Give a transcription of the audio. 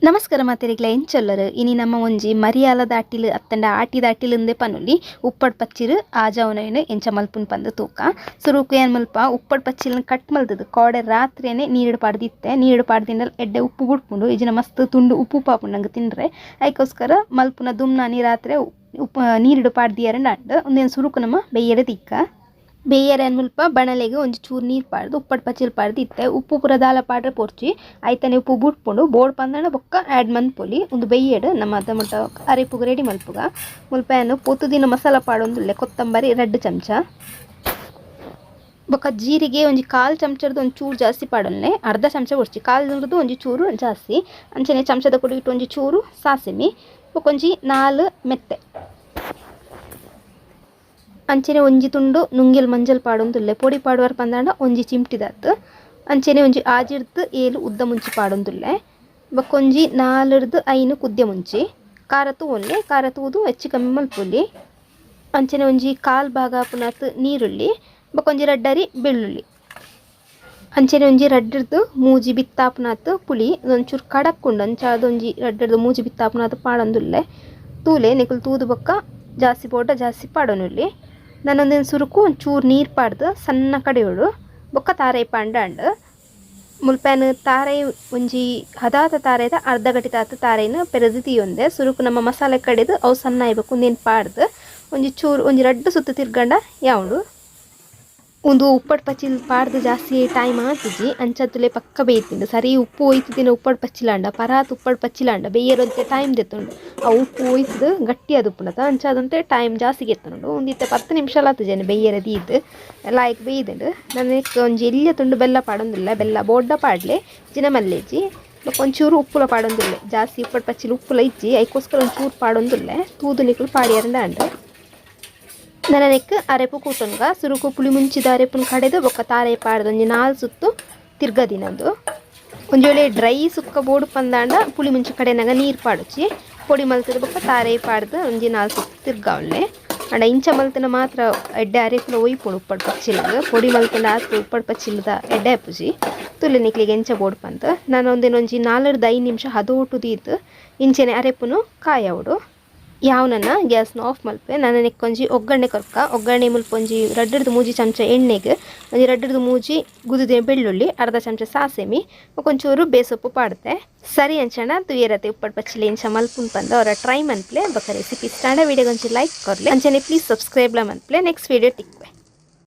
ನಮಸ್ಕಾರ ಮಾತೆರಿಗ್ಲ ಎಂಚೊಲ್ಲರು. ಇನಿ ನಮ್ಮ ಒಂಜಿ ಮರಿಯಾಲದ ಅಟ್ಟಿಲು ಅತ್ತಂಡ ಆಟಿದ ಅಟ್ಟಿಲು ಪನುಲಿ ಉಪ್ಪಡ್ ಪಚ್ಚಿರು ಆಜಾವನೈನು ಎಂಚ ಮಲ್ಪುನ್ ಪಂದ್ ತೂಕ. ಸುರುಕು ಏನ್ ಮಲ್ಪ ಉಪ್ಪಡ್ ಪಚ್ಚಿಲ್ನ ಕಟ್ ಮಲ್ತದು ಕೋಡೆ ರಾತ್ರಿನೇ ನೀರು ಪಾಡ್ದಿತ್ತೆ. ನೀರು ಪಾಡ್ದಿಂಡಲ್ ಎಡ್ಡೆ ಉಪ್ಪು ಬುಡ್ಪುಂಡು, ಇಜಿನ ಮಸ್ತ್ ತುಂಡು ಉಪ್ಪು ಪಾಪುಂಡು ನಂಗೆ ತಿಂಡ್ರೆ. ಐಕೋಸ್ಕರ ಮಲ್ಪುನ ದುಮ್ನಾನಿ ರಾತ್ರಿ ಉಪ್ಪು ನೀರು ಪಾಡ್ದಿಯರಂಡ ಅಂಡ್ ಉಂದೆನ್ ಸುರುಕು ನಮ್ಮ ಬೆಯ್ಯರೆ ತಿಕ್ಕ. ಬೇಯರೆ ಮುಲ್ಪ ಬಣಲೆಗ್ ಒಂಜಿ ಚೂರು ನೀರು ಪಾಡ್ದು ಉಪ್ಪಡ್ ಪಚ್ಚಿಲ್ ಪಾಡ್ದು ಇತ್ತೆ. ಉಪ್ಪು ಪೂರ ದಾಲ ಪಾಡ್ರೆ ಪೊರ್ಚಿ ಐತನೆ ಉಪ್ಪು ಬುಡ್ಪುಂಡು ಬೋಡ್ ಪಂದಣ ಬೊಕ್ಕ ಆ್ಯಡ್ ಮನ್ಪೊಲಿ. ಉಂದು ಬೆಯ್ಯಡ್ ನಮ್ಮ ಅದ ಮುಟ್ಟ ಅರೆಪುಗು ರೆಡಿ ಮಲ್ಪುಗ. ಮುಲ್ಪ ಏನು ಪೊತ್ತುದಿನ ಮಸಾಲ ಪಾಡೊಂದುಲ್ಲೆ. ಕೊತ್ತಂಬರಿ 2 ಚಮಚ, ಬೊಕ್ಕ ಜೀರಿಗೆ ಒಂಜಿ ಕಾಲು ಚಮಚದ ಒಂಜಿ ಚೂರು ಜಾಸ್ತಿ ಪಾಡೊನ್ಲೆ, ಅರ್ಧ ಚಮಚ ಬೊಡ್ಚಿ, ಕಾಲು ಒಂಜಿ ಚೂರು ಜಾಸ್ತಿ. ಅಂಚನೆ ಚಮಚದ ಕೊಡಿಟ್ಟು ಒಂಜಿ ಚೂರು ಸಾಸಿಮೆ, ಬೊಕ್ಕ ಒಂಜಿ 4 ಮೆತ್ತೆ, ಅಂಚನೆ ಒಂಜಿ ತುಂಡು ನುಂಗಿಲ್ ಮಂಜಲ್ ಪಾಡೊಂದುಲ್ಲೆ. ಪೊಡಿ ಪಾಡುವರ್ ಪಂದಾಂಡ ಒಂಜಿ ಚಿಮ್ಟಿದಾತ್. ಅಂಚನೆ ಒಂಜಿ 6ರ್ದ್ 7 ಉದ್ದ ಮುಂಚಿ ಪಾಡೊಂದುಲ್ಲೆ. ಬೊಕ್ಕ ಒಂಜಿ 4ರ್ದ್ 5 ಕುದ್ಯ ಮುಂಚಿ. ಖಾರ ತೂವೊನ್ಲೆ, ಖಾರ ತೂದು ಹೆಚ್ಚು ಕಮ್ಮಿ ಮಲ್ಪೊಲಿ. ಅಂಚನೆ ಒಂಜಿ ಕಾಲು ಭಾಗ ಆಪುನಾತ್ ನೀರುಳ್ಳಿ, ಬೊಕ್ಕ ಒಂಜಿ 2 ಅರಿ ಬೆಳ್ಳುಳ್ಳಿ, ಅಂಚನೆ ಒಂಜಿ 2ರ್ದ್ 3 ಬಿತ್ತಾಪುನಾತ್ ಪುಳಿ. ಒಂಚೂರು ಕಡಕ್ ಉಂಡು, ಅಂಚಾದ್ ಒಂಜಿ 2ರ್ದ್ 3 ಬಿತ್ತಾಪುನಾತ್ ಪಾಡೊಂದುಲ್ಲೆ. ತೂಲೆ ನಿಕುಲು ತೂದು ಬೊಕ್ಕ ಜಾಸ್ತಿ ಬೋಡ ಜಾಸ್ತಿ ಪಾಡೊನುಲ್ಲಿ. ನಾನೊಂದಿನ ಸುರುಕು ಒಂಚೂರು ನೀರು ಪಾಡ್ದು ಸಣ್ಣ ಕಡೆಯೋಡು, ಬೊಕ್ಕ ತಾರೈ ಪಾಂಡ ಅಂಡ್. ಮುಲ್ಪೇನು ತಾರೈ ಒಂಜಿ ಹದಾತ ತಾರೈದ ಅರ್ಧ ಗಟಿತಾತ ತಾರೈನ ಪೆರದು ತೀಯೊಂದೆ. ಸುರುಕು ನಮ್ಮ ಮಸಾಲೆ ಕಡೆದು ಅವು ಸಣ್ಣ ಆಯ್ಬೇಕು. ಉಂದೇನು ಪಾಡ್ದು ಒಂಜಿ ಚೂರು ಒಂಜಿ 2 ಸುತ್ತು ತಿರ್ಗಂಡ ಯಾವುಂಡು. ಒಂದು ಉಪ್ಪಡ್ ಪಚ್ಚಿಲ್ ಪಾಡ್ದು ಜಾಸ್ತಿ ಟೈಮ್ ಆತಿಜಿ, ಅಂಚತ್ತುಲೆ ಪಕ್ಕ ಬೇಯ್ತಿಂಡು. ಸರಿ ಉಪ್ಪು ಒಯ್ತಿದಿನ ಉಪ್ಪಡ್ ಪಚ್ಚಿಲಾಂಡ ಪರಾತ್ ಉಪ್ಪಡ್ ಪಚ್ಚಿಲಾಂಡ ಬೇಯರಂತೆ ಟೈಮ್ ದೆತ್ತುಂಡು. ಆ ಉಪ್ಪು ಒಯ್ತದು ಗಟ್ಟಿ ಅದು ಉಪ್ಪುನತ, ಅಂಚಾದಂತೆ ಟೈಮ್ ಜಾಸ್ತಿ ಗೆತ್ತುಂಡು. ಒಂದಿತ್ತೆ 10 ನಿಮಿಷ ಆತುಜನೆ ಬೇಯರೆ ದೀದ್ ಲಾಯ್ಕ್ ಬೇಯ್ದುಂಡು. ನನಗೆ ಒಂಜಿ ಎಲ್ಯ ತುಂಡು ಬೆಲ್ಲ ಪಾಡೊಂದಿಲ್ಲ. ಬೆಲ್ಲ ಬೋಡ್ಡ ಪಾಡ್ಲೆ ಜಿನ ಮಲ್ಲೇಜಿ. ಬೊಕ್ಕ ಒಂಚೂರು ಉಪ್ಪುಲ ಪಾಡೊಂದುಲ್ಲೆ. ಜಾಸ್ತಿ ಉಪ್ಪಡ್ ಪಚ್ಚಿಲ್ ಉಪ್ಪುಲ ಇಜ್ಜಿ, ಐಕೋಸ್ಕರ ಒಂಚೂರು ಪಾಡೊಂದುಲ್ಲೆ. ತೂದು ನಿಕುಲು ಪಾಡಿಯರಂಡ ಅಂಡ್. ನನನೆಕ್ ಅರೆಪು ಕೂಟೊನ್ಗ. ಸುರುಕು ಪುಳಿ ಮುಂಚಿದ ಅರೆಪುನ ಕಡೆದು ಬೊಕ್ಕ ತಾರೆ ಪಾಡ್ದು ಒಂಜಿ 4 ಸುತ್ತು ತಿರ್ಗದಿನದು. ಒಂಜಿ ವೇಳೆ ಡ್ರೈ ಸುಕ್ಕ ಬೋಡು ಪಂದಾಂಡ ಪುಳಿ ಮುಂಚಿ ಕಡೆನಾಗ ನೀರು ಪಾಡುಚಿ. ಪೊಡಿ ಮಲ್ತದ ಬೊಕ್ಕ ತಾರೆ ಪಾಡ್ದು ಒಂಜಿ 4 ಸುತ್ತು ತಿರ್ಗಾವಲ್ಲೆ. ಅಂಡ ಇಂಚ ಮಲ್ತನ ಮಾತ್ರ ಎಡ್ಡೆ ಅರೆಪುಲ ಒಯ್ಪುಂಡು ಉಪ್ಪಡ್ ಪಚ್ಚಿಲ್ಗ್. ಪೊಡಿ ಮಲ್ತಂಡ ಆತ್ ಉಪ್ಪಡ್ ಪಚ್ಚಿಲ್ದ ಎಡ್ಡೆ ಅಪ್ಪುಜಿ. ತುಲೆ ನಿಕ್ಲಿಗೆ ಎಂಚ ಬೋಡು ಪಂತ. ನಾನು ಒಂದಿನ ಒಂಜಿ 4ರ್ದ್ 5 ನಿಮಿಷ ಹದೋಟು ದೀದ್ ಇಂಚೆನೆ ಅರೆಪುನು ಕಾಯವಡು. ಯಾವ್ನನ್ನ ಗ್ಯಾಸ್ನ ಆಫ್ ಮಲ್ಪೆ. ನಾನು ನೆಕ್ಕೊಂಜಿ ಒಗ್ಗರಣೆ ಕೊರ್ಕ. ಒಗ್ಗರಣೆ ಮುಲ್ಪ ಒಂಜಿ 2ರ್ದ್ 3 ಚಮಚ ಎಣ್ಣೆಗೆ ಒಂಜಿ 2ರ್ದ್ 3 ಗುದ್ದಿನ ಬೆಳ್ಳುಳ್ಳಿ, ಅರ್ಧ ಚಮಚ ಸಾಸಿಮೆ, ಒಂಚೂರು ಬೇಸೊಪ್ಪು ಪಾಡ್ತೆ. ಸರಿ ಅಂಚಣ ತುಯರತೆ ಉಪ್ಪಡ್ ಪಚ್ಚಿಲೆ ಇಂಚ ಮಲ್ಪುನ್ ಪಂದ ಅವರ ಟ್ರೈ ಮನ್ಪ್ಲೆ. ಬೊಕ್ಕ ರೆಸಿಪಿ ಸ್ಟಾಂಡ ವಿಡಿಯೋ ಒಂಜಿ ಲೈಕ್ ಕೊರ್ಲೆ. ಅಂಚನೆ ಪ್ಲೀಸ್ ಸಬ್ಸ್ಕ್ರೈಬ್ ಲ ಮನ್ಪ್ಲೆ. Next video ತಿಕ್ವೆ.